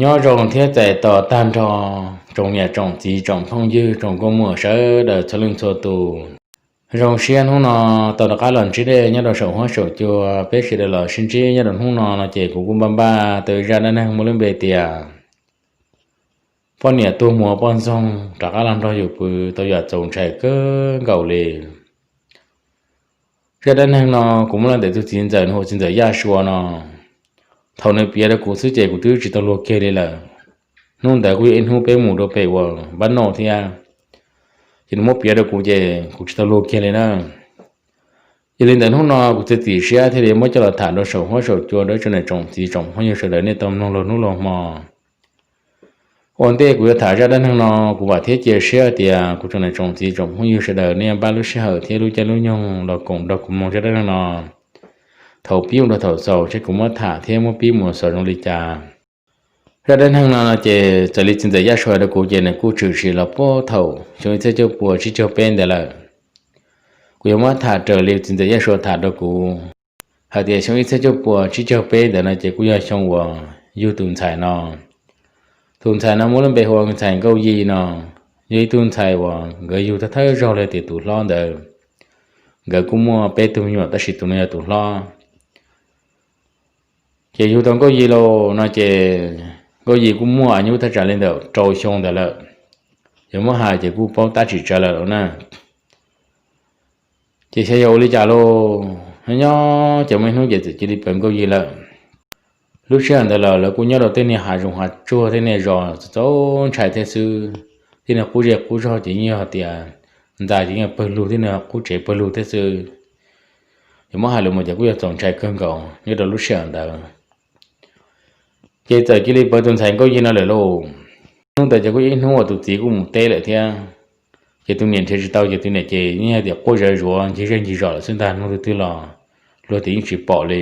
Nyob zoo thiab txais tos tag nrho tsoom niam tsoom txiv tsoom phooj ywg tsoom nkauj muam sawv daws txhua leej txhua tus. Zoo siab hnub no tau rov qab los ntsib nej nyob rau saum huab saum cua, peb sawv daws los sib ntsib nyob rau hnub no no ces kuv kuj npaj npaj tau zaj dab neeg muaj lub npe tias poj niam tuag muag poj ntxoog rov qab los nrog yus pw tau yam txaus ntshai kawg nkaus li. Zaj dab neeg no kuv muab los ntawm tus txiv ntxawm nws hu txiv ntxawm Yaj Sua no. Thaum nws piav rau kuv xwb ces kuv twb tsis tau luag kiag li lawm. Hnub ntawd kuj yog ib hnub peb mus rau pem uas npab noj thiab, ces nws muab piav rau kuv ces kuv tsis tau luag kiag li na. Yog li ntawd hnub no kuv txiav txim siab thiaj li muab coj los tham rau saum huab saum cua rau tsoom niam tsoom txiv tsoom phooj ywg sawv daws nej tau mloog luag hnub luag hmo. Ua ntej kuv yuav tham zaj dab neeg no, kuv vam thiab cia siab tias kuv tsoom niam tsoom txiv tsoom phooj ywg sawv daws nej npaj lub sij hawm thiab lub caij lub nyoog los koom nrog kuv mloog zaj dab neeg no thaum pib mus rau thaum xaus, seb kuv muab tham thiab muab pib mus xaus zoo li cas. Zaj dab neeg no ces txawm li txiv ntxawm Yaj Sua rau kuv ces nws kuj tshwm sim los puag thaum xyoo ib txhiab cuaj puas tsib caug peb ntawd lawm. Kuv yuav muab tham raws li txiv ntxawm Yaj Sua tham rau kuv hais tias xyoo ib txhiab cuaj puas tsib caug peb ntawd no ces kuj yog xyoo uas yug tus ntxhais no. Tus ntxhais no muaj lub npe hu ua ntxhais Nkauj Yig no, yog ib tug ntxhais uas nkawd yug thawj thawj zaug los tias tus hlob ntawd. Nkawd kuj muaj peb tug me nyuam tab sis tus no yog tus hlob. Ces yug tau Nkauj Yig lauj no ces Nkauj Yig kuj muaj añub thaj tsam li ntawm rau xyoo ntawd lawm. Yog muab hais ces kuj paub tab tsis tsawg lawm na. Ces xyov yog ua li cas lauj, nyob nyob ces muaj ib hnub ces txawm cia li ploj Nkauj Yig lawm. Lub sij hawm ntawd los lawv kuj nyob rau tej niag hav zoov hav tsuag tej niag zos txaus ntshai thiab xwb. Tej niag qub zej qub zog ces yeej yog tias ntxa ces yeej pawg lug tej niag qub tsev pawg lug thiab xwb. Yog muab hais lus mas ces kuj yog txaus ntshai kawg nkaus nyob rau lub sij hawm ntawd. Ces txawm cia li ploj tus ntxhais Nkauj Yig no lawm lauj. Hnub ntawd ces kuj ib hnub uas tus txiv kuj mus teb lawm thiab. Ces tus niam nrhiav tsis tau ces tus niam ces yeej yog tias quaj zawv zuav ncig zej ncig zos lawm xwb ntag, hnub twg twg los luag tias yeej tsis pom li.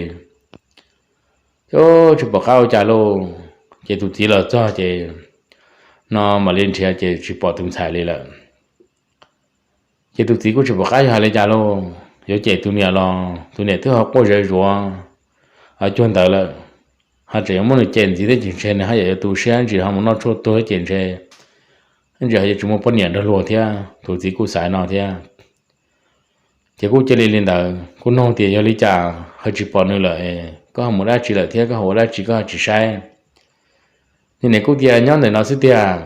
Ces tsis pom qab ua cas lauj, ces tus txiv los txog ces no mam li nrhiav ces tsis pom tus ntxhais li lawm. Ces tus txiv kuj tsis pom qab yuav hais li cas lauj, yuav cem tus niam los tus niam twb ho quaj zawv zuav cuag ntawd lawm. Ho tseem yuav muab nws cem ntxiv thiab ces ntshe nws haj yam yuav tu siab ntsis ho mus noj tshuaj tuag ces ntshe ntsis ho yuav tsis muaj poj niam nrog luag thiab, tus txiv kuj xav no thiab. Ces kuj cia li li ntawd kuj nug tias yog li cas ho tsis pom nws lawm, koj ho mus dab tsi lawm thiab koj ho ua dab tsi koj ho tsis saib. Niam kuj tias nyob ntawm no xwb tiag,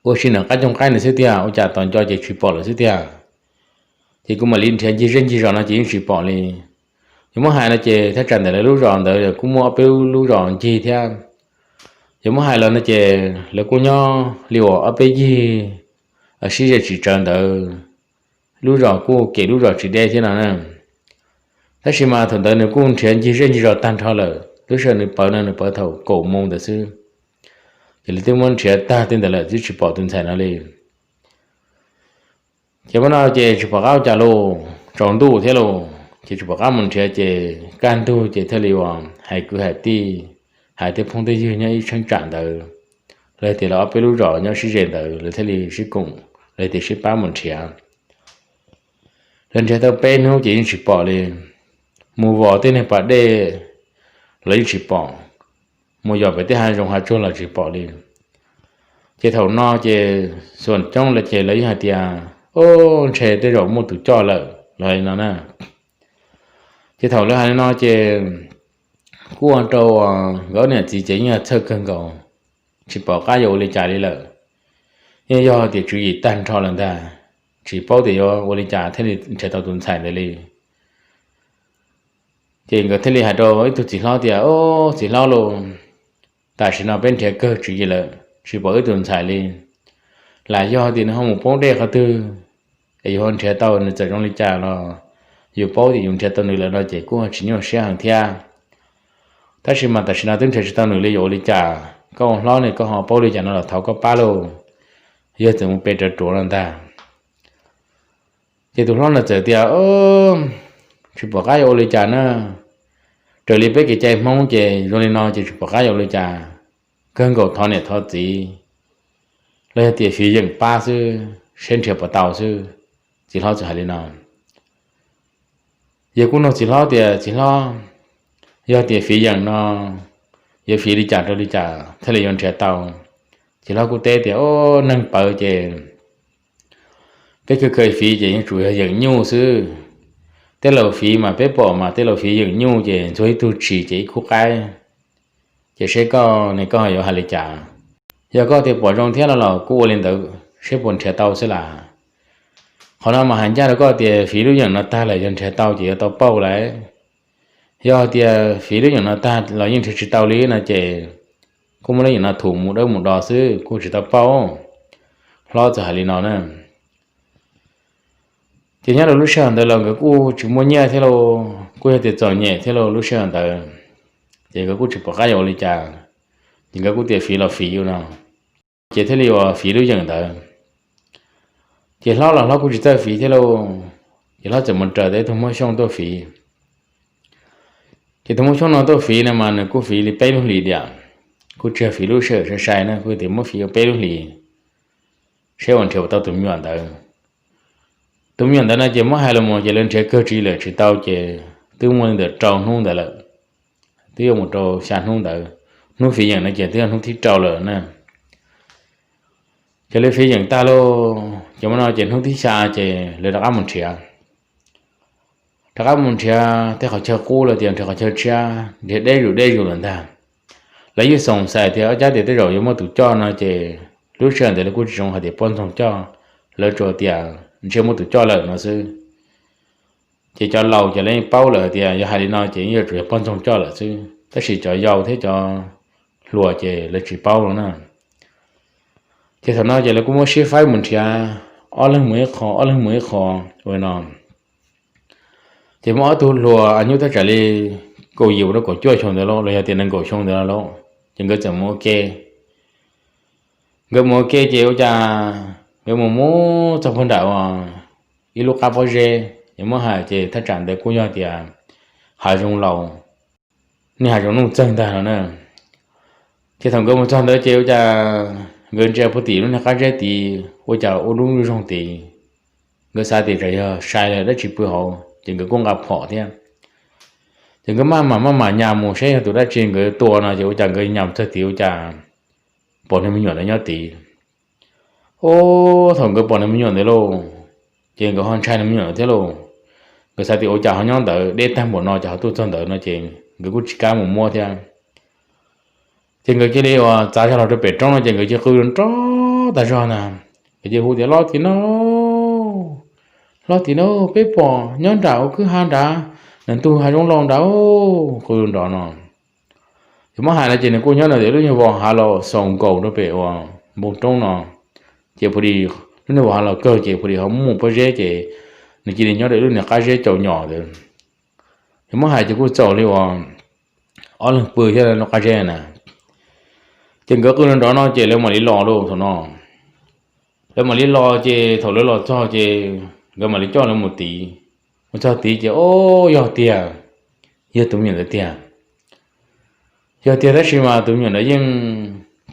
ua si ntawm qab cooj qaib ntawd xwb tiag, ua cas tos nco ces tsis pom lawm xwb tiag. Ces kuv mam li nrhiav ncig zej ncig zos no ces yeej tsis pom li. Yuav muab hais no ces thaj tsam ntawm lawv lub zos ntawd kuj muaj ob peb lub zos ncig thiab. Yuav muab hais los no ces lawv kuj nyob li uas ob peb yig sib ze tsis tsawv ntawd, lub zos kuj kem lub zos tsis deb thiab no na. Tab sis mas thaum ntawd nws kuj nrhiav ncig zej ncig zos tag nrho lawm, lub sij hawm nws pawv no nws pawv thaum kaum moos ntawd xwb. Ces lawv twb muab nrhiav tag tej ntawd lawm twb tsis pom tus ntxhais no li. Ces muab no ces tsis pom qab ua cas lauj, tsaus ntuj thiab lauj, ces tsis pom qab mus nrhiav ces kaj ntug ces thiaj li uas hais kwv hais tij, hais tej phooj tej ywg nyob ib cheeb tsam ntawd, los tias lawv ob peb lub zos nyob sib ze ntawd lawv thiaj li sib koom, los tias sib pab mus nrhiav. Lawv nrhiav tau peb hnub ces yeej tsis pom li, mus vos tej niag pas dej los yeej tsis pom, mus yos pem tej hav zoov hav tsuag los tsis pom li. Ces thaum no ces xuam coob lawv ces lawv yeej hais tias, o, ntshe tej zaum muaj tus coj lawm los li no na. Ces thaum lawv hais li no ces kuj ua rau nkawd niam txiv ces yeej yog txhawj kawg nkaus, tsis pom qab yuav ua li cas li lawm. Yeej yog tias tswv yim tag nrho lawm ntag, tsis paub tias yuav ua li cas thiaj li nrhiav tau tus ntxhais ntawd li. Ces nkawd thiaj li hais rau ib tug txiv hlob tias, o, txiv hlob lauj, tam sim no peb nrhiav kawg tswv yim lawm tsis pom wb tus ntxhais li. Lam yog tias nws ho mus poob dej qhov twg es yus ho nrhiav tau nws txawm zoo li cas los yus paub tias yus nrhiav tau nws lawm no ces kuj tsis nyuaj siab heev thiab. Tab sis mas tam sim no twb nrhiav tsis tau nws li yuav ua li cas, koj ua hlob ne koj ho paub li cas no los thov koj pab lauj, yog txawm mus pe rawv ruam no ntag. Ces tus hlob no txawm tias, tsis pom qab yuav ua li cas na, raws li peb kev cai Hmoob ces zoo li no ces tsis pom qab yuav ua li cas, kawg nkaus thov niam thov txiv los yog tias fiv yeem pab xwb, seb nrhiav puas tau xwb. Txiv hlob txawm hais li no. Yawg kuj nug txiv hlob tias, txiv hlob, yog tias fiv yeem no yuav fiv li cas rau li cas thiaj li yuav nrhiav tau. Ces hlob kuj teb tias, Ob, neeg pawv ces peb khaws khaws fiv ces yeej tsuas yog yeem nyuj xwb. Tej laus fiv mas peb pom mas tej laus fiv yeem nyuj ces ntxuag ib tug tshis ces ib khub qaib. Ces seb koj ne koj yuav hais li cas? Yog koj tias pom zoo thiab no los kuj ua li ntawd seb puas nrhiav tau xwb las. Qhov no mas hais ncaj rau koj tias fiv lub yeem no tag lawm yog nrhiav tau ces yuav tau pauj lawm. Yog tias fiv lub yeem no tag los yeej nrhiav tsis tau li no ces kuj muab lub yeem no thum mus dawb mus do xwb kuj tsis tau pauj. Hlob txawm hais li no na. Ces nyob rau lub sij hawm ntawd los nkawd kuj tsis muaj nyiaj thiab lauj, kuj yog tias txom nyem thiab lauj lub sij hawm ntawd. Ces nkawd kuj tsis pom qab yuav ua li cas, ces nkawd kuj tias fiv los fiv ua no, ces thiaj li uas fiv lub yeem ntawd. Ces hlob los hlob kuj tsis txawj fiv thiab lauj, ces hlob txawm mus raws tau ib tug Hmoob Xyooj tuaj fiv. Ces tus Hmoob Xyooj no tuaj fiv no mas nws kuj fiv li peb lub hlis diam, kuj tsis yog fiv lub sij hawm sai sai na, kuj tias muab fiv ua peb lub hlis seb ua nrhiav tau tus me nyuam ntawd. Tus me nyuam ntawd no ces muab hais los mus ces lawv nrhiav kawg tsis lawm tsis tau ces twb muaj li ntawm rau hnub ntawd lawm, twb yuav mus rau xya hnub ntawd. Hnub fiv yeem no ces twb yog hnub thib rau lawm na. Ces lawv fiv yeem tag lauj, ces muaj no ces hnub thib xya ces lawv rov qab mus nrhiav. Rov qab mus nrhiav tej qhov chaw qub los tias nrhiav qhov chaw tshiab, nrhiav deb zus deb zus lawm ntag. Lawv yeej xoom xais tias ob cab tias tej zaum yuav muaj tus coj no ces lub sij hawm ntawd lawv kuj tsis zoo hais tias poj ntxoog coj, lawv tsuas tias ntshe muaj tus coj lawm no xwb. Ces cov laus ces lawv yeej paub lawm hais tias yog hais li no ces yeej yuav tsum yog poj ntxoog coj lawm xwb, tab sis cov yau thiab cov hluas ces lawv tsis paub no na. Ces thaum no ces lawv kuj muab sib faib mus nrhiav, ob leeg mus ib qho ob leeg mus ib qho ua no. Ces muaj ob tug hluas nyuj thaj tsam li kaum yim mus rau kaum cuaj xyoo ntawd lauj, los yog tias nees nkaum xyoo ntawd lauj, ces nkawd txawm mus ua ke. Nkawd mus ua ke ces ua cas nkawd mus mus txog puag nram uas ib lub qab pob zeb, es muab hais ces thaj tsam ntawd kuj yog tias hav zoov laus, niag hav zoov nuj txeeg ntag no na. Ces thaum nkawd mus txog ntawd ces ua cas nkawd ntsia puag tim lub niag qab zeb tid ua cas ua lub ntuj zoog tid. Nkawd xav tias tsam yog sai lawm dab tsi pw hauv ces nkawd kuj nqa phom thiab. Ces nkawd maj mam maj mam nyas mus saib yog tus dab tsi nkawd tua no ces ua cas nkawd nyas txog tid ua cas pom niag me nyuam ntawd nyob tid. Ub, thaum nkawd pom niag me nyuam ntawd lauj, ces nkawd ho ntshai niag me nyuam ntawd thiab lauj. Nkawd xav tias ua cas ho nyob ntawd deb tag npaum no ces ho tuaj txog ntawd no ces nkawd kuj tsis kam mus muab thiab. Ces nkawd cia li uas txav zog los rau pem roob no ces nkawd cia li qw nrov tag zog na. Nkawd cia li hu tias, Hlob tim no, hlob tim no, peb pom nyob nram ua kwj ha nrad, nram ntug hav zoov laus nrad, qw nrov no. Ces muab hais no ces nws kuj nyob ntawm ib lub nyuag vos hav los xaus nkaus rau pem uas npoo roob no. Ces puag di lub nyuag vos hav los kawg ces puag di ho muaj pob zeb ces nws cia li nyob rau ib lub niag qab zeb caum nyom ntawd. Ces muab hais ces kuj txaus li uas ob leeg pw thiab lub qab zeb na. Ces nkawd qw nrov no ces lawv mam li los lauj thaum no. Lawv mam li los ces thaum lawv los txog ces nkawd mam li coj lawv mus tid. Mus txog tid ces, o, yog tiag, yog tus me nyuam ntawd tiag. Yog tiag tab sis mas tus me nyuam ntawd yeej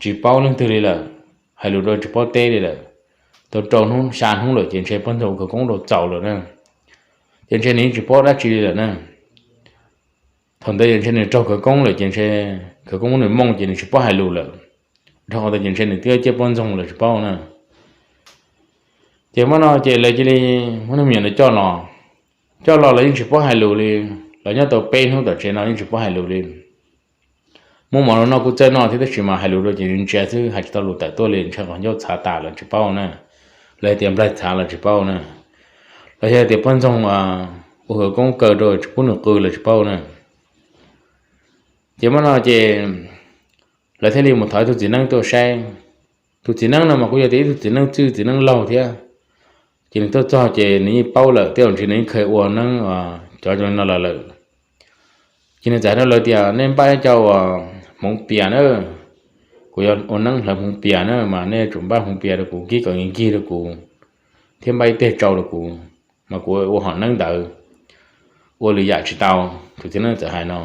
tsis paub leej twg li lawm, hais lus rau tsis paub teb li lawm. Tau rau hnub xya hnub lawm ces ntshe poj ntxoog ua khawv koob rau txaus lawm na. Ces ntshe nws yeej tsis paub dab tsi li lawm na. Thaum ntawd ces ntshe nws raug khawv koob lawm ces ntshe khawv koob muab nws mooj ces nws tsis paub hais lus lawm. Dhau qhov ntawd ces ntshe nws twb ciaj poj ntxoog lawm tsis paub na. Ces muab no ces lawv cia li muab niag me nyuam ntawd coj los. Coj los los yeej tsis paub hais lus li. Los nyob tau peb hnub tom tsev no yeej tsis paub hais lus li. Muab mov rau noj kuj txawj noj thiab tab sis mas hais lus rau ces ntsia xwb hais tsis tau lus tawm tuaj li, ntshai qhov ncauj txhav tas los tsis paub na, los yog tias nplaig txhav los tsis paub na, los yog tias poj ntxoog ua khawv koob kaw rau tsis pub nws qw los tsis paub na. Ces muab no ces lawv thiaj li mus thov ib tug txiv neeb tuaj saib. Tus txiv neeb no mas kuj yog tias ib tug txiv neeb txwj txiv neeb laug thiab. Ces nws tuaj txog ces nws yeej paub lawm, tej zaum ntshe nws yeej khaws ua neeb cov zoo li no los lawm. Ces nws txawm hais rau lawv tias, Nej npaj cov uas hmoov pias na, kuv yuav ua neeb hlawv hmoov pias na, mas nej yuav tsum npaj hmoov pias rau kuv, kib kom nkig rau kuv, thiab npaj ib teg tsau rau kuv, mas kuv ua hom neeb ntawd ua lwm yam tsis tau. Tus txiv neeb txawm hais no.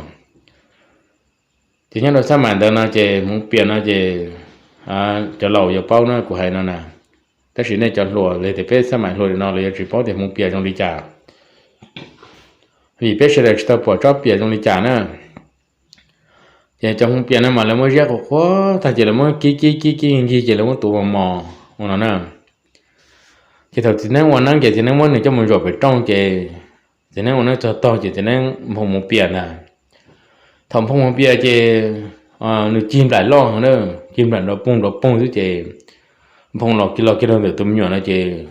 Ces nyob rau xab mais ntawd no ces hmoov pias no ces cov laus yuav paub na kuv hais no na, tab sis nej cov hluas los tias peb xab mais hluas li no los yuav tsis paub tias hmoov pias zoo li cas, vim peb sawv daws tsis tau pom tsob pias zoo li cas na. Ces cov hmoov pias no mas lawv muab ziab qhuav qhuav tag ces lawv muab kib kib kib kib nkig ces lawv muab tuav mos mos ua no na. Ces thaum txiv neeb ua neeb ces txiv neeb muab nws coj mus zom pem rooj ces txiv neeb ua neeb txog tog ces txiv neeb nphoo hmoov pias ntag. Thaum nphoo hmoov pias ces nws cig nplaim loj na, cig nplaim nrov poog nrov poog xwb ces nphoo los kiag los kiag rau ntawm tus me nyuam no ces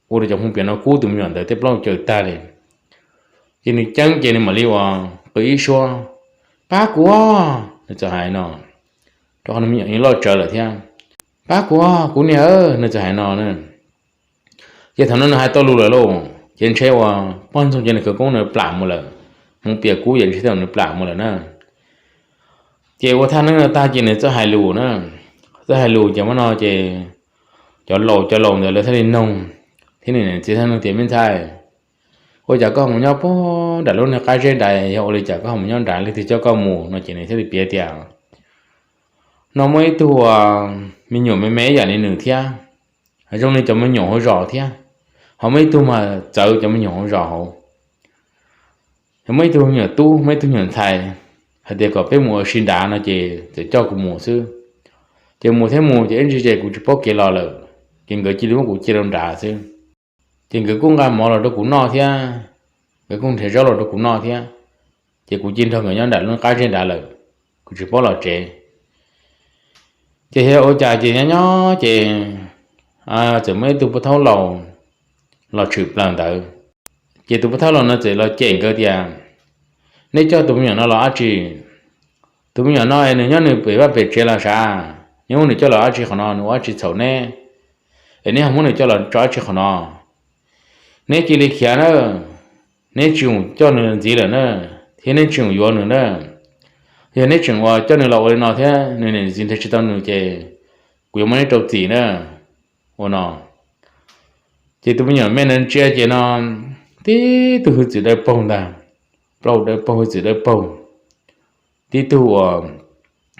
ua rau cov hmoov pias no kub tus me nyuam ntawd tej plaub caws tag li. Ces nws ceeb ces nws mam li ua qw ib suab, Pab kuv os! Nws txawm hais no, rau qhov nws me nyuam yeej loj tsawv lawm thiab. Pab kuv os, kuv niam! Nws txawm hais no. Ces thaum no nws hais tau lus lawm lauj, ces ntshe uas poj ntxoog ces nws khawv koob nws plam mus lawm, hmoov pias kub ces ntshe thiaj nws plam mus lawm na. Ces ua thaj neeb no tag ces nws txawj hais lus na, txawj hais lus ces hmo no ces cov laus cov laus ntawd lawv thiaj li noog, thiab nws niam txiv thiaj noog tias, Me ntxhais, ua cas koj ho mus nyob puag nram lub niag qab zeb nrad, yog ua li cas koj ho mus nyob nrad, leej twg coj koj mus? No ces nws thiaj li piav tias, No muaj ib tug uas me nyuam me me ib yam li nws thiab, zoo li cov me nyuam hauv zos thiab, ho muaj ib tug mas txawv cov me nyuam hauv zos hauv. Muaj ib tug me nyuam tub, muaj ib tug me nyuam ntxhais, hais tias kom peb mus ua si nrad no ces txawm coj kuv mus xwb. Ces mus thiab mus ces ib ntsis ces kuv tsis paub kev los lawm, ces nkawd cia li muab kuv cia rau nrad xwb. Ces nkawd kuj nqa mov los rau kuv noj thiab, nkawd kuj nrhiav zaub los rau kuv noj thiab, ces kuv cia li nrog nkawd nyob nram lub qab zeb nrad lawm, kuv tsis paub los tsev. Ces yog ua cas ces nyob nyob ces txawm muaj ib tug pov thawj laus los tshwm plaws ntawd. Ces tus pov thawj laus no txawm los cem nkawd tias, Neb coj tus me nyuam no los dab tsi? Tus me nyuam no es nws nyob nws pem vaj pem tsev los sav? Neb muab nws coj los dab tsi qhov no, nws ua dab tsi txhaum neb? Es neb ho muab nws coj los tso dab tsi qhov no? Neb cia li khiav na, neb tsis mus coj nws ntxiv lawm na, thiab neb tsis mus yuav nws na. Yog neb tseem ua coj nws los ua li no thiab nws niam ntxiv nrhiav tsis tau nws ces kuv yuav muab neb rau txim na. Ua no ces tus me nyuam me ntawd ntsia ces no tib tug hwj txwv dawb paug ntag, plaub hau dawb paug hwj txwv dawb paug, tib tug uas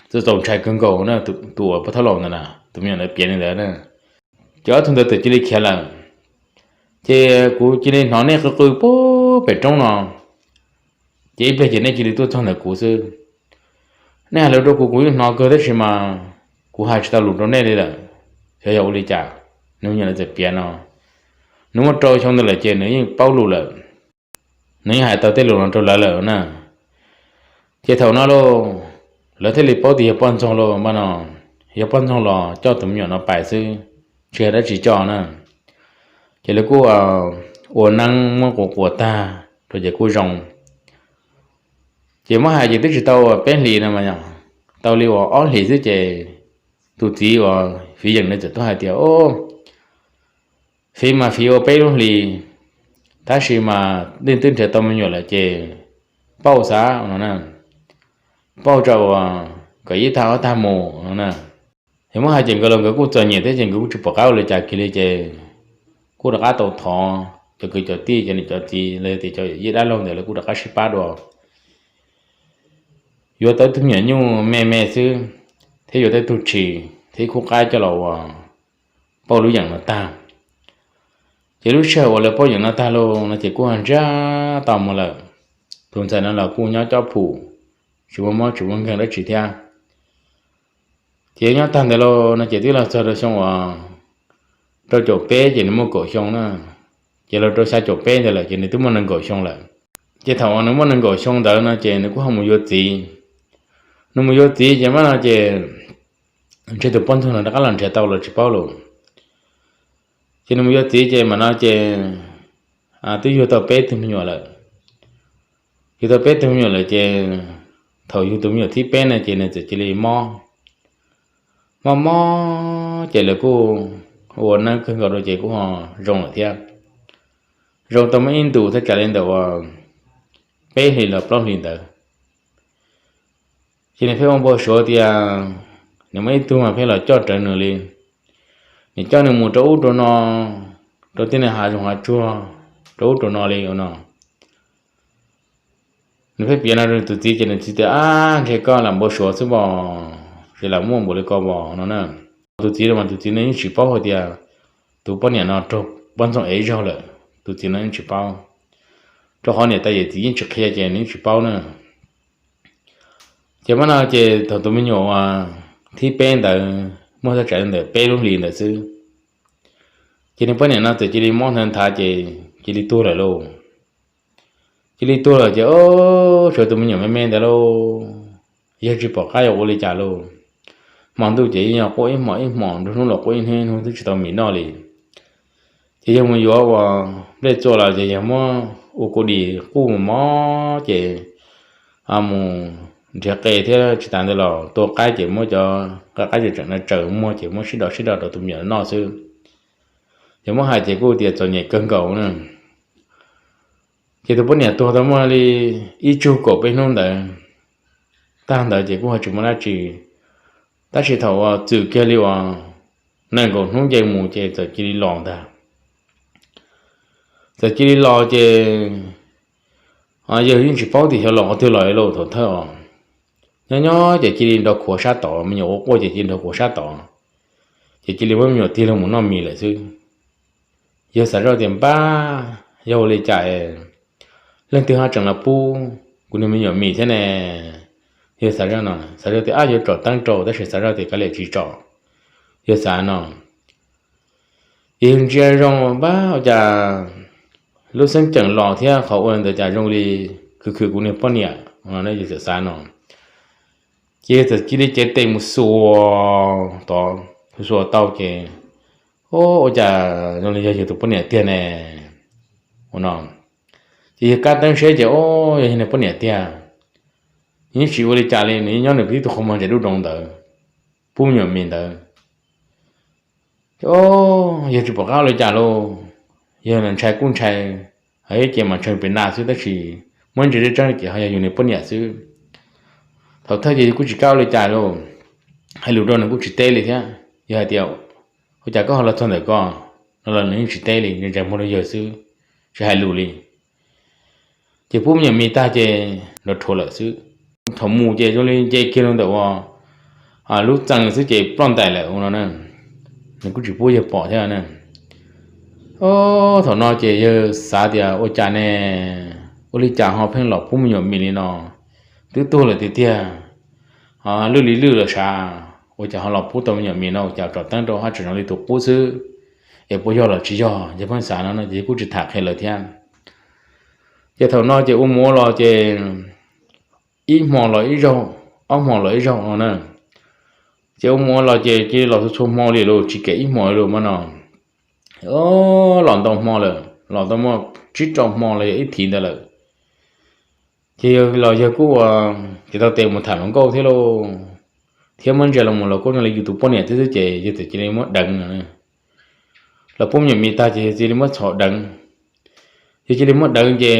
txaus ntshai kawg nkaus na, tus uas pov thawj laus ntawd na, tus me nyuam ntawd piav li ntawd na. Ces ob tug ntawd txawm cia li khiav lawm. Ces kuv cia li hnov nej qw qw puag pem roob no, ces ib pliag ces nej cia li tuaj txog ntawm kuv xwb. Nej hais lus rau kuv kuv yeej hnov kawg tab sis mas kuv hais tsis tau lus rau nej li lawm. Xyov yog ua li cas, nws me nyuam ntawd txawm piav no. Nws muaj rau xyoo ntawd lawm ces nws yeej paub lus lawm, nws yeej hais tau tej lus no rau lawv lawm na. Ces thaum no lauj, lawv thiaj li paub tias yog poj ntxoog lauj, npaj no yog poj ntxoog los coj tus me nyuam no pais xwb, tsis yog dab tsi coj na. Ces lawv kuj ua neeb muab quas quas tag rau ces kuj zoo. Ces muab hais ces twb tsis tau peb hlis no mas yog, tau li uas ob hlis xwb ces tus txiv uas fiv yeem ntawd txawm tuaj hais tias, Fiv mas fiv ua peb lub hlis, tab sis mas leej twg nrhiav tau me nyuam lawm ces pauj xav no na, pauj tso uas kom ib tag ob tag mus no na. Yog muab hais ces nkawd los nkawd kuj txom nyem thiab ces nkawd kuj tsis pom qab ua li cas kiag li ces kuj rov qab tau thov cov kwv cov tij cov niam cov txiv los yog tias cov yij dab laug ntawd lawv kuj rov qab sib pab dua, yuav tau ib tug me nyuam nyuj me me xwb, thiab yuav tau ib tug tshis thiab ib khub qaib coj los ua pauj lub yeem no tag. Ces lub sij hawm uas lawv pauj yeem no tag lauj no ces kuj ho ntsiag to mus lawm. Tus ntxhais no los kuj nyob cob pum, tsis muaj mob tsis muaj nkeeg dab tsi thiab. Ces nyob tag ntawd lauj no ces twb los txog rau xyoo uas rau caum peb ces nws muaj kaum xyoo na, ces los rau xya caum peb ntawd lawm ces nws twb muaj nees nkaum xyoo lawm. Ces thaum uas nws muaj nees nkaum xyoo ntawd no ces nws kuj ho mus yuav txiv. Nws mus yuav txiv ces mam no ces ntshe tus poj ntxoog no rov qab los nrhiav tau los tsis paub lauj. Ces nws mus yuav txiv ces mam no ces twb yug tau peb tug me nyuam lawm. Yug tau peb tug me nyuam lawm ces thaum yug tus me nyuam thib peb no ces nws txawm cia li mob. Mob mob ces lawv kuj ua neeb kawg nkaus rau ces kuj ho zoo lawm thiab. Zoo tau muaj ib ntus thaj tsam li ntawm uas peb hlis los plaub hlis ntawd. Ces nws pheej ua npau suav tias nws muaj ib tug mas pheej los coj rawv nws li, nws coj nws mus rau ub rau no, rau tej niag hav zoov hav tsuag, rau ub rau no li ua no. Nws pheej piav no rau tus txiv ces nws txiv tias, Ab, ntshe koj lam npau suav xwb pom, tsis lam muaj npaum li ko pom no na. Tus txiv no mas tus txiv no yeej tsis paub hais tias tus poj niam no raug poj ntxoog ev zaug lawm, tus txiv no yeej tsis paub, rau qhov niam tais yawm txiv yeej tsis qhia ces nws yeej tsis paub na. Ces mam no ces thaum tus me nyuam uas thib peb ntawd muaj thaj tsam li ntawm peb lub hlis ntawd xwb, ces niag poj niam no txawm cia li mob nthav nthav ces cia li tuag lawm lauj. Cia li tuag lawm ces, o, tshuav tus me nyuam me me ntawd lauj. Yawg tsis pom qab yuav ua li cas lauj. Hmo ntuj ces yeej yog quaj ib hmos ib hmos, nruab hnub los quaj ib hnub ib hnub twb tsis tau mis noj li. Ces yawg mus yuav uas nplej txua los ces yawg muab ua kua dis quj mus mog ces mus nrhiav qe thiab tsis tas ntawd los tua qaib ces muab cov qe qaib tseem tseem no tsaws muag ces muab sib do sib do rau tus me nyuam noj xwb. Ces muab hais ces kuj tias txom nyem kawg nkaus na. Ces tus poj niam tuag tau muaj li ib tsug kaum peb hnub ntawd, tag ntawd ces kuj ho tsis muaj dab tsi. Tab sis thaum uas txwm kiag li uas nees nkaum hnub nce mus ces txawm cia li los ntag. Txawm cia li los ces yawg yeej tsis paub tias xyov los qhov twg los lauj. Thaum thawj os, nyob nyob ces cia li nrov khuav sab tod, me nyuam ua quaj ces cia li nrov khuav sab tod, ces cia li muab me nyuam tig los mus noj mis lawm xwb. Yawg xav zoj tias npab, yog ua li cas leej twg ho tseem los pub kuv niag me nyuam mis thiab ne? Yawg xav zoj no, xav zoj tias ab yuav tsom teeb rau tab sis xav zoj tias kav liam tsis tsom. Yawg xav no, ces yawg ntsia zoo npab ua cas lub xeeb ceem los thiab qhov ua ntawd cas zoo li khwv khwv kuv niag poj niam no, yawg txawm xav no. Ces yawg txawm cia li cev tes mus xuas tod, xuas xuas tau ces, o, ua cas zoo li yog yawg tus poj niam tiag ne, ua no. Ces yawg kab teeb seb ces, o, yog yawg niag poj niam tiag. Nws yeej tsis ua li cas li, nws yeej nyob nws tib tug qhov muag ntsaim dub doov ntawd, pub me nyuam mis ntawd. Ces, o, yawg tsis pom qab ua li cas lauj. Yawg ntshai kuj ntshai, hais ces mas ntshai pem nas xwb tab sis muab ntsia tseeb tseeb ces ho yog yus niag poj niam xwb. Thaum thawj ces yawg kuj tsis kam ua li cas lauj, hais lus rau nws kuj tsis teb li thiab. Yawg hais tias, ua cas koj ho los txog ntawm ko no los nws yeej tsis teb li, ntsais muag rau yawg xwb, tsis hais lus li. Ces pub me nyuam mis tag ces nrov rhuav lawm xwb. Thaum mus ces zoo li nce kiag rau ntawm uas lub txee xwb ces ploj ntais lawm ua no na. Nws kuj tsis pub yawg pom thiab na. Thaum no ces yawg xav tias ua cas ne, ua li cas ho pheej los pub me nyuam mis li no, twb tuag lawm tiag tiag, lwj li lwj lawm sav, ua cas ho los pub tau me nyuam mis no, ua cas tsom teeb rau haj tseem zoo li tus qub xwb, es puas yog los tsis yog? Yawg pheej xav no no ces yawg kuj tsis tham qhia lawv thiab. Ces thaum no ces ua mus ua los ces ib hmo los ib zaug, ob hmo los ib zaug no na. Ces ua mus ua los ces cia li los txhua txhua hmo li lauj, tsis kam ib hmo li lauj mas no. Los ntau hmo lawm, los tau muaj tsib rau hmo los yog ib thiv ntawd lawm. Ces yawg los yawg kuj ua, ces tau tes mus tham hluas nkauj thiab lauj, thiab muab ntsia los mus los kuj zoo li yus tus poj niam thiab xwb ces yawg txawm cia li muab deev no. Los pub me nyuam mis tag ces yawg cia li muab txhom deev. Yawg cia li muab deev ces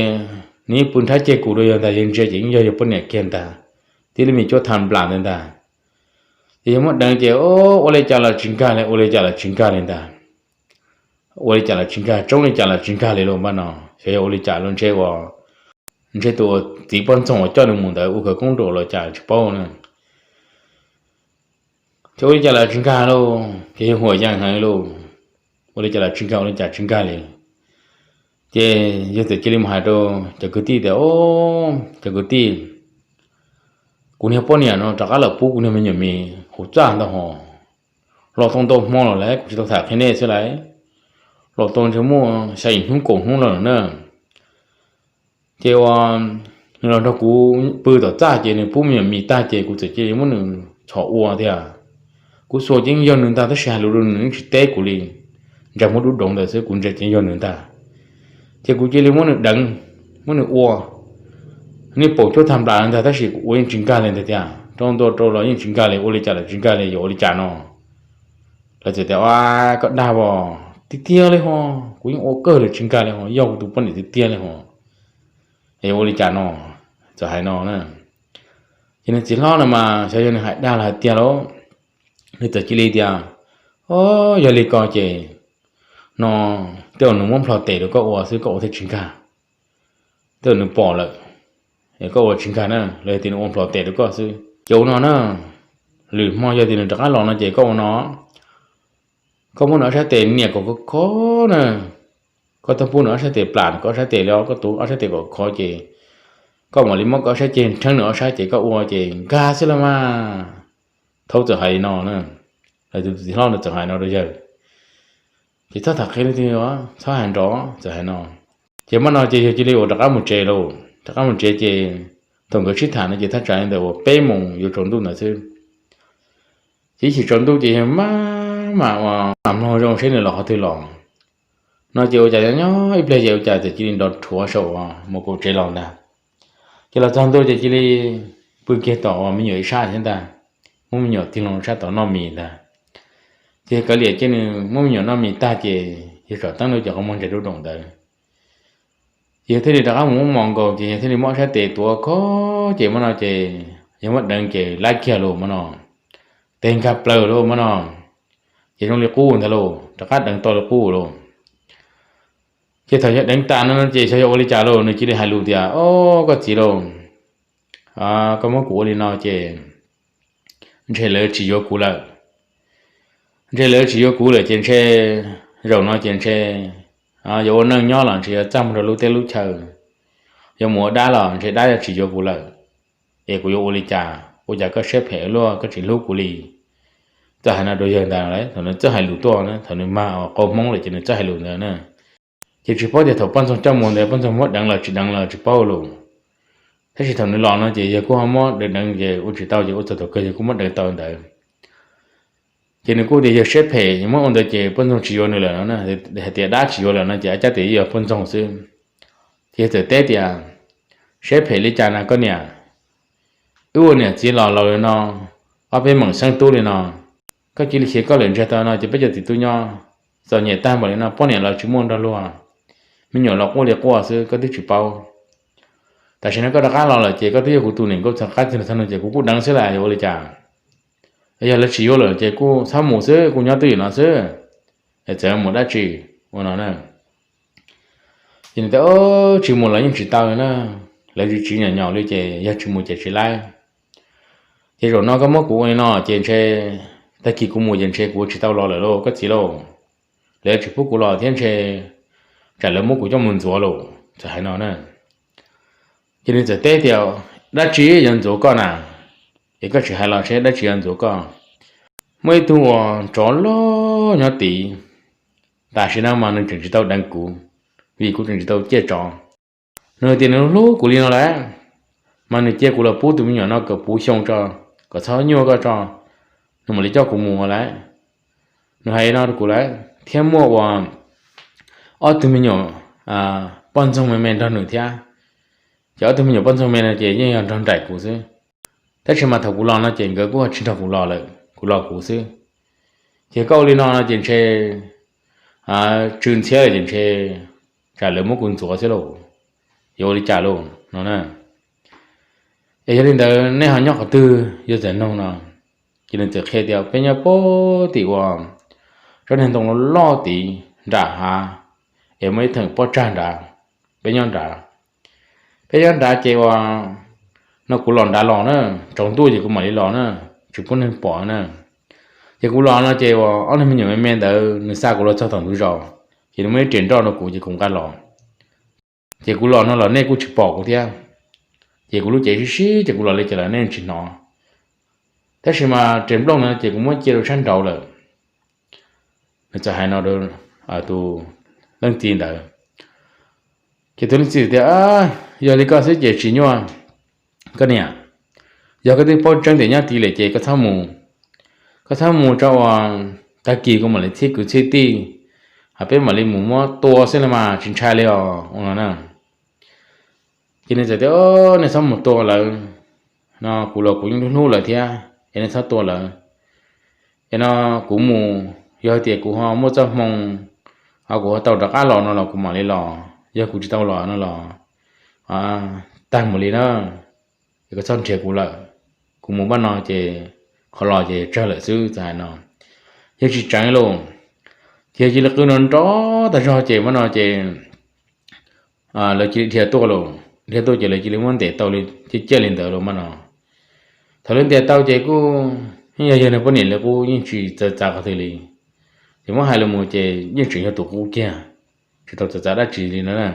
nws yeej pw nrhab ceg kus rau yawg ntag, yawg ntsia ces yeej yog yawg poj niam kiag ntag, tib lub me cuab tham nplas ntawd ntag. Ces yawg muab deev ces ua li cas los tsis nkag li, ua li cas los tsis nkag li ntag. Ua li cas los tsis nkag, tsoob li cas los tsis nkag li lauj mas no. Xyov yog ua li cas los ntshe ua, ntshe tus txiv poj ntxoog uas coj nws mus ntawd ua khawv koob rau los cas tsis paub na. Ces ua li cas los tsis nkag lauj, ces yawg huam yees heev lauj. Ua li cas los tsis nkag, ua li cas tsis nkag li. Ces yawg txawm cia li mus hais rau cov kwv tij tias, o, cov kwv tij, kuv niag poj niam no rov qab los pub kuv niag me nyuam mis hauv txaj ntag hos. Los tau ntau hmo los lawm, kuv tsis tau tham qhia nej xwb lauj. Los tau ntshe muaj xya yim hnub kaum hnub los lawm na. Ces ua, nws los nrog kuv pw tom txaj ces nws pub me nyuam mis tag ces kuv txawm cia li muab nws txhom ua thiab. Kuv xuas ces yeej yog nws ntag tab sis hais lus rau nws yeej tsis teb kuv li. Ntsais muag dub doov ntawd xwb kuv ntsia ces yog nws ntag. Ces kuv cia li muab nws deev, muab nws ua, nej paum cuab tag nplas ntag tab sis kuv ua yeej tsis nkag li ntag tiag, rau ntua rau los yeej tsis nkag li, ua li cas los tsis nkag li, yuav ua li cas no? Lawv txawm tias, a, koj dag os, tiag tiag li ho, kuv yeej ua kawg li tsis nkag li ho, yog kuv tus poj niam tiag tiag li ho, yuav ua li cas no? Txawm hais no na. Ces nws txiv hlob no mas xyov yog nws hais dag los hais tiag lauj, nws txawm cia li tias, o, yog li ko ces no, tej zaum nws muab nplho tes rau koj ua xwb koj ua thiaj tsis nkag. Tej zaum nws pom lawm, es koj ua tsis nkag na, los yog tias nws ua nplho tes rau koj xwb. Ces ua no na, lwm hmo yog tias nws rov qab los no ces koj ua no, koj muab nws ob sab tes nias kom khov khov na, koj tau pub nws ob sab tes plam nws ob sab tes li, koj tuav ob sab tes kom khov ces koj mam li muab koj ob sab ceg rheeb nws ob sab ces koj ua ces nkag xwb los mas. Thaub txawm hais li no na, lawv tus txiv hlob no txawm hais no rau yawg. Ces txhob tham qhia leej twg, txhob hais nrov, txawm hais no. Ces hmo no ces yawg cia li ua rov qab mus tsev lauj. Rov qab mus tsev ces thaum nkawd sib tham no ces thaj tsam li ntawm uas peb moos yuav tsaus ntuj ntawd xwb. Ces ib chim tsaus ntuj ces yawg maj mam ua mam mloog zoo seb nws los qhov twg los. No ces ua cas nyob nyob ib pliag ces ua cas txawm cia li nrov rhuav saum uas mus kaum tsev los ntag. Ces los txog ntua ces cia li pw kiag tom uas me nyuam ib sab thiab ntag, muab me nyuam tig loo sab tod noj mis ntag. Ces kav liam ces nws muab me nyuam noj mis tag ces yawg tsom teeb rau cov qhov muag ntsia rau nraum ntawd. Ces yawg thiaj li rov qab mus muab mos nkaus ces yawg thiaj li muab ob sab tes tuav khob ces hmo no ces yawg muab deev ces lab kiag los hmo no, tes nkag plaws lauj hmo no. Ces zoo li qub ntag lauj, rov qab deev tau li qub lauj. Ces thaum yawg deev tas no ces xyov yog ua li cas lauj, nws cia li hais lus tias, O, koj txiv lauj, koj muab kuv ua li no ces ntshe lawv tsis yuav kuv lawm. Ntshe lawv tsis yuav kuv lawm ces ntshe zaum no ces ntshe yuav ua neej nyob los ntshe yuav txaj muag rau lub teb lub chaw, yuav mus ua dab los ntshe dab yuav tsis yuav kuv lawm. Es kuv yuav ua li cas? Ua cas koj siab phem ua luaj, koj tsis hlub kuv li? Txawj hais no rau yawg ntag. Thaum nws txawj hais lus tuaj, thaum nws mag qau hmoob lawm ces nws txawj hais lus ntawd na. Ces tsis paub tias thaum poj ntxoog coj mus ntawd poj ntxoog muab deev los tsis deev los tsis paub lus. Tab sis thaum nws los no ces yawg kuj ho muab deev deev ces ua tsis tau ces ua txog thaum kawg yawg kuj muab deev tau ntawd. Ces nws kuj tias yawg siab phem, yawg muab ua ntawd ces poj ntxoog tsis yuav nws lawm no, hais tias dab tsis yuav lawm no ces ab cab tias yog poj ntxoog xwb. Ces yawg txawm teb tias, Siab phem li cas na koj niam? Wb ua niam txiv los laus li no, ob peb meem xeeb tub li no, koj cia li khiav koj lawm ntsiag tau no ces peb cov txiv tub nyob txom nyem tag npaum li no, poj niam los tsis muaj nrog luag, me nyuam los quaj li quaj xwb koj twb tsis paub. Tam sim no koj rov qab los lawm ces koj twb yog kuv tus niam nkauj txog qab txig los txog no ces kuv kuj deev xwb las, yuav ua li cas? Yog lawv tsis yuav lawm ces kuj txhob mus xwb, kuj nyob twj ywm no xwb, es txawm mus dab tsi ua no na. Ces nws tias, Tsis mus los yeej tsis tau li na, lawv tsis tsis nyom nyom li ces yog tsis mus ces tsis laib. Ces zaum no koj muab kuv ua li no ces ntshe tag kis kuv mus ces ntshe kuv ua tsis tau los lawm lauj koj txiv lauj. Lawv tsis pub kuv los thiab ntshe tsam lawv muab kuv coj mus ntxuav lauj, txawm hais no na. Ces nws txawm teb tias, Dab tsi yuav ntxuav koj na? Es koj tsis hais los seb dab tsi yuav ntxuav koj. Muaj ib tug uas tsov loj nyob tid, tam sim no mas nws tseem tsis tau deev kuv, vim kuv tseem tsis tau ciaj tsov. Nws hais tias nws hlub kuv li no lawm, mas nws cia kuv los pub tus me nyuam no kom puv xyoo tso, kom txhob nyuaj koj tso, nws mam li coj kuv mus lawm. Nws hais no rau kuv lawm thiab muaj uas ob tug me nyuam poj ntxoog me me nrog nws thiab. Ces ob tug me nyuam poj ntxoog me no ces yeej yog nrog nraim kuv xwb. Tab sis mas thaum kuv los no ces nkawd kuj tsis nrog kuv los lawm, kuv los kuv xwb. Ces koj ua li no no ces ntshe tsw ntxhiab lawm ces ntshe tsam lawv muab kuv ntxuav xwb lauj, yuav ua li cas lauj no na. Es yog li ntawd nej ho nyob qhov twg yog txawm noog no? Ces nws txawm qhia tias peb nyob puag tim uas tsob niag ntoo loj tid nram hav, es muaj ib theem pob tsag nrad, peb nyob nrad. Peb nyob nrad ces uas no kuv los nrad los na, tsaus ntuj ces kuv mam li los na, tsis pub neeg pom na. Ces kuv los no ces uas ob niag me nyuam me me ntawd nws xa kuv los txog tom ntug zos, ces nws muaj ib riam nroj rau kuv ces kuv nqa los. Ces kuv los no los nej kuj tsis pom kuv thiab. Ces kuv lub cev sib sib ces kuv los li cas los nej tsis hnov. Tab sis mas riam nplooj no ces kuv muab cia rau sab nraud lawm. Nws txawm hais no rau tus leej txiv ntawd. Ces tus leej txiv tias, Yog li koj xwb ces tsis nyuaj, koj niam. Yog koj twb paub tseeb tias nyob tid lawm ces koj txhob mus. Koj txhob mus tso uas tag kis kuv mam li txhib kwv txhib tij, hos peb mam li mus muab tua xwb los mas tsis ntshai li os ua no na. Ces nws txawm tias, Nej txhob mus tua lawv no, kuv los kuv yeej hlub hlub lawv thiab es nej txhob tua lawv. Es no kuv mus, yog tias kuv ho muaj txoj hmoo, ho kuv ho tau rov qab los no los kuv mam li los, yog kuv tsis tau los no los tag mus li na. Es koj txhob nrhiav kuv lawm, kuv mus npaj no ces qhov los ces tsawg lawm xwb txawm hais no. Yog tsis tseev lauj, ces yog cia li qw no nrov tas zog ces npaj no ces lawv cia li dhia tuaj lauj, dhia tuaj ces lawv cia li muab ntes tau li ciaj ciaj li ntawd lauj npaj no. Thaum lawv ntes tau ces kuj yeej yog yawg niag poj niam li qub yeej tsis txawv txav qhov twg li. Ces muab hais los mus ces yeej tseem yog tus qub kiag, tsis tau txawv txav dab tsi li no na.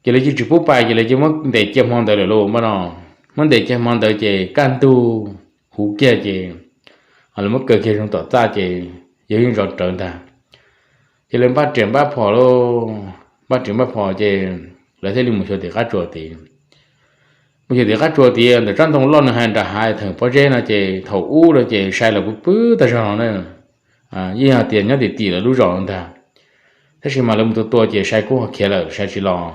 Ces lawv cia tsis pub pais ces lawv cia muab ntes cia hmo ntawd lawm lauj. Muab no, muab ntes cia hmo ntawd ces kaj ntug huv kiag ces lawv muab kaw kiag zoo tom txaj ces yawg yeej zov rawv ntag. Ces lawv npaj riam npaj phom lauj, npaj riam npaj phom ces lawv thiaj li mus xyuas tim qab tsuas tid. Mus xyuas tim qab tsuas tid ntawm tsob ntoo loj nws hais nram hav theem pob zeb no ces thaum ub no ces sai los pw pw tag zog no na. Yeej yog tias nyob tim tim lawv lub zos ntag, tab sis mas lawv mus tua tua ces sai kuj ho khiav lawm sai tsis los.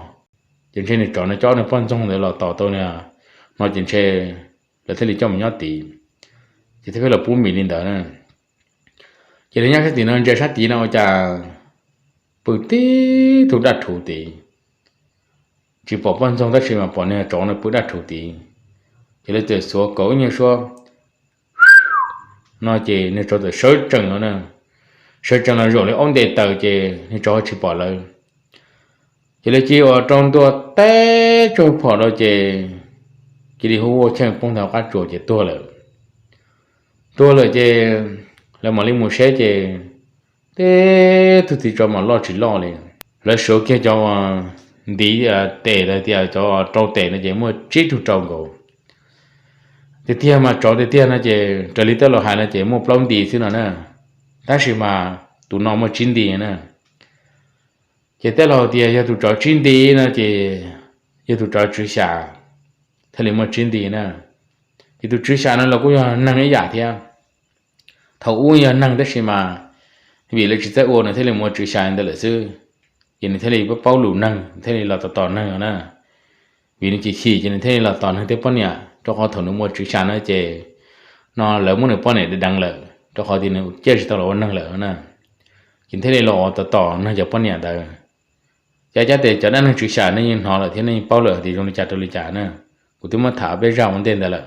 Ces ntshe nws tsov no coj nws poj ntxoog ntawd los tos tau no ces ntshe lawv thiaj li coj mus nyob tid, ces thiaj pheej los pub mis li ntawd na. Ces lawv nyob sab tim no ntsia sab tid no ua cas pw tib tug daj rhuv tid. Tsis pom poj ntxoog tab sis mas pom nws tsov no pw daj rhuv tid. Ces lawv txawm xuav kaus ib nyuag suab no ces nws tsov txawm sawv tsees no na, sawv tsees los zaum li ob nte taws ces nws tsov tsis pom lawv. Ces lawv cia li ua rau ntua teb tsaug phom rau ces cia li hu ua cheej poob ntawm qab tsuas ces tuag lawm. Tuag lawm ces lawv mam li mus seb ces teb tug txiv tsov mas loj tsis loj li. Lawv suav kiag cov ntiv tes los tias cov rau tes no ces muaj tsib tug rau nkaus. Tiag tiag mas tsov tiag tiag no ces raws li tej laus hais no ces muaj plaub nti xwb no na, tab sis mas tus no muaj tsib nti na. Ces tej laus tias yog tus tsov tsib nti no ces yog tus tsov tswv xya thiaj li muaj tsib nti na. Ces tus tswv xya no los kuj yog neeg ib yam thiab. Thaum ub yog neeg tab sis mas vim lawv tsis txawj ua nws thiaj li mus ua tswv xya ntawd lawm xwb. Ces nws thiaj li paub lus neeg, nws thiaj li los tos tos neeg na. Vim nws chim chim ces nws thiaj li los tos neeg tej poj niam, rau qhov thaum nws mus ua tswv xya no ces no lawv muab nws poj niam deev lawm rau qhov tias nws ciaj tsis tau los ua neeg lawm na. Ces thiaj li los tos tos neeg cov poj niam ntawd. Ces cab tes cov dab neeg tswv xya nej yeej hnov lawm thiab nej yeej paub lawm hais tias zoo li cas rau li cas na. Kuv twb muab tham peb zaj ua ntej ntawd lawm.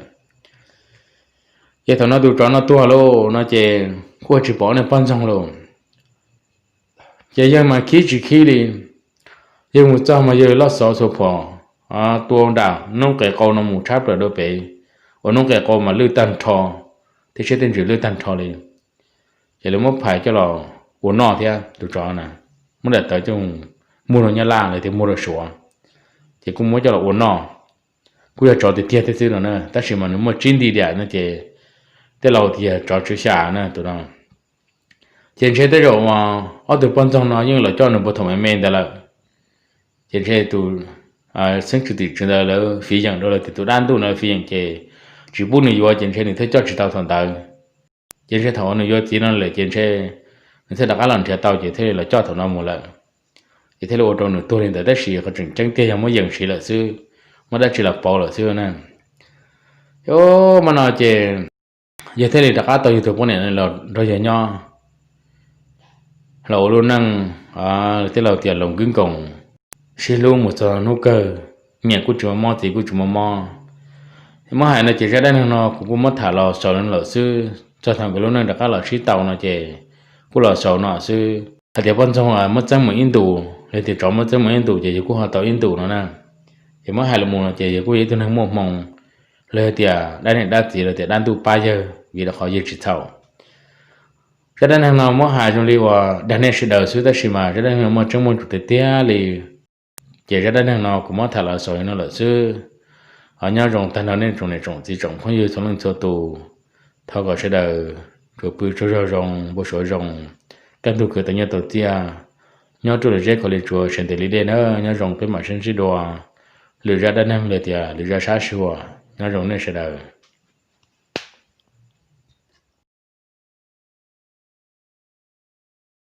Ces thaum no tus tsov no tuag lauj no ces kuj tsis pom ob niag poj ntxoog lauj. Ces yawg mas khib tsis khib li, yawg mus txog mas yawg loj xov xuas phom tua nram noob qes qau no mus tshab plaws dua pem, ua noob qes qau mas lwj tag nrho, tej siab tej ntsws lwj tag nrho li. Ces lawv muab phais coj los ua noj thiab tus tsov na, muab daim tawv coj mus muag rau Nyab Laj los tias muag rau Suav, ces kuj muab coj los ua noj. Kuj yog tsov tiag tiag thiab xwb no na, tab sis mas nws muaj tsib nti diam no ces tej laus tias yog tsov tswv xya na tus no. Ces ntshe tej zaum ob tug poj ntxoog no yeej los coj nws puag thaum me me ntawd lawm. Ces ntshe tus xeeb tswv tim tswv ntawd lawv fiv yeem rau lawv tias tus dab ntuj no fiv yeem ces tsis pub nws yuav ces ntshe nws thiaj coj tsis tau thaum ntawd. Ces ntshe thaum uas nws yuav txiv no lawm ces ntshe nws thiaj rov qab los nrhiav tau ces thiaj li los coj thaum no mus lawm. Ces thiaj li ua rau nws tuag li ntawd tab sis qhov tseem ceeb tiag yog muab yeem siv lawm xwb, muab dab tsi los pauv lawm xwb na. Ces ub, hmo no ces yawg thiaj li rov qab tau yawg tus poj niam los nrog yawg nyob, los ua lub neej, tej laus tias los kwb nkoos, sib hlub mus txog hnub kawg, niam kuj tsis muaj mob txiv kuj tsis muaj mob. Muab hais no ces zaj dab neeg no kuv kuj muab tham los xaus li no lawm xwb, txog thaum nkawd lub neej rov qab los sib tau no ces kuj los xaus no xwb. Hais tias poj ntxoog muab txeeb mus ib ntus los tias tsov muab txeeb mus ib ntus ces yawg kuj ho tau ib ntus no na. Ces muab hais los mus no ces yawg kuj yog ib tug neeg muaj hmoo, los tias dab niam dab txiv los tias dab ntuj pab yawg vim rau qhov yawg tsis txhaum. Zaj dab neeg no muab hais zoo li uas dag nej sawv daws xwb tab sis mas zaj dab neeg no muaj tseeb muaj tsuas tiag tiag li. Ces zaj dab neeg no kuv muab tham los xaus li no lawm xwb. Nyob zoo tag nrho nej tsoom niam tsoom txiv tsoom phooj ywg txhua leej txhua tus. Thov kom sawv daws tsuas pw tsaug zog zoo, npau suav zoo, kaj ntug khwv tau nyiaj tau txiaj, nyob ruaj li zeb khov li tsuas, sawv ntev li dej na. Nyob zoo, peb mam sib ntsib dua lwm zaj dab neeg los tias lwm zaj sab sib ua. Nyob zoo nej sawv daws.